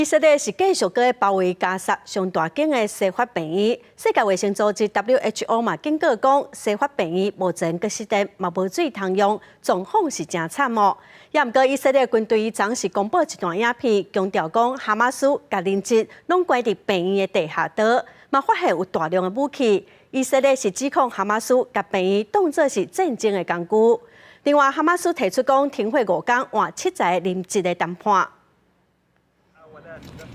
以色列是繼續閣包圍加薩上大間的西法病院。世界衛生組織 WHO 嘛警告講，西法病院目前閣失電，嘛無水通用，狀況是誠慘哦。也毋過以色列軍隊昨是公布一段影片，強調講哈馬斯共人質攏關佇病院的地下道，嘛發現有大量的武器。以色列是指控哈馬斯共病院當作是戰爭的工具。另外，哈馬斯提出講停火五工換七十個人質的談判。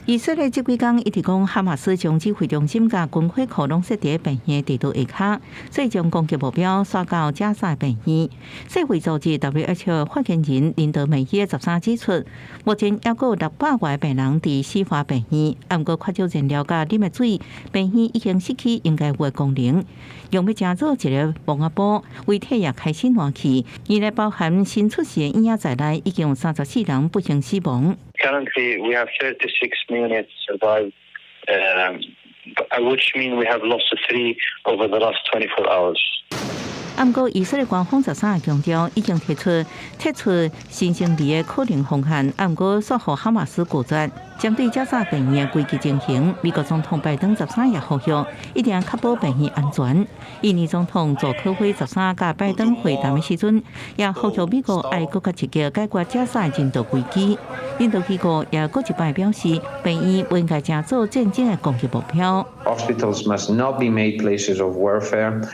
以色列這幾工一直講哈馬斯將指揮中心佮軍火庫攏設佇病院地道下跤，所以將攻擊目標徙到加薩病院。世衛組織 WHO 發言人林德梅希13指出，目前猶閣有600外病人佇西法病院，毋過缺少燃料佮啉的水，病院已經失去應該有的功能。用欲成做一个墓仔埔，遺體也開始爛去，原來包含新出世的嬰仔在內，已經有34人不幸死亡。 Currently, we have 36 neonates survived, which mean we have lost three over the last 24 hours. 毋過以色列官方13日強調，已經提出撤出新生兒的可能方案，毋過煞予哈馬斯拒絕。針對加薩病院的危機情形，美國總統拜登十三日呼籲，一定確保病院安全。印尼總統佐科輝十三佮拜登會談的時陣，也呼籲美國愛閣較積極解決加薩人道危機。印度機構也閣一擺表示，病院不應該成做戰爭的攻擊目標。 Hospitals must not be made places of warfare.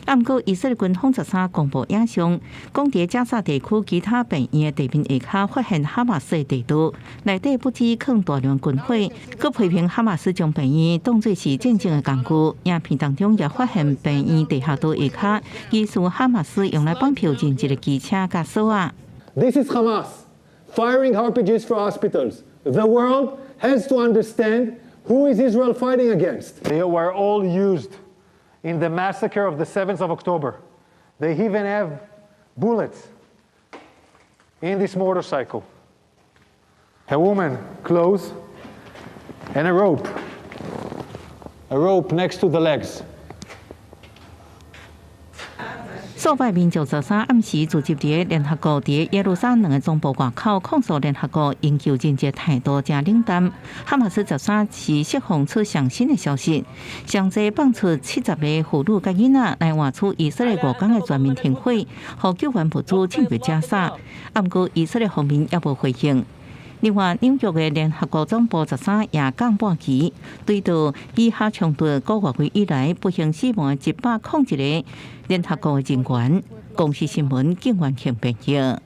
毋過，以色列軍方十三公布影像，講佇加薩地區其他病院的地面下跤發現哈馬斯的地道，內底不止囥大量軍火，閣批評哈馬斯將病院當作是戰爭的工具。影片當中也發現病院地下道下跤，疑似哈馬斯用來綁票人質的機車佮索仔。 This is Hamas firing RPGs for hospitals. The world has to understand who is Israel fighting against. They were all used in the massacre of the 7th of October. They even have bullets in this motorcycle. A woman, clothes, and a rope. A rope next to the legs. 數百民眾十三暗時聚集佇聯合國佇耶路撒冷的總部外口，控訴聯合國營救人質態度誠冷淡。哈馬斯十三是釋放出上新的消息，上濟放出70個婦女佮囡仔來換取以色列五工的全面停火，予救援物資進入加薩。毋過以色列方面猶無回應。另外，紐約的聯合國總部十三也降半旗，對著以哈衝突9月以來不幸死亡的101個聯合國人員。公視新聞，景元慶編譯。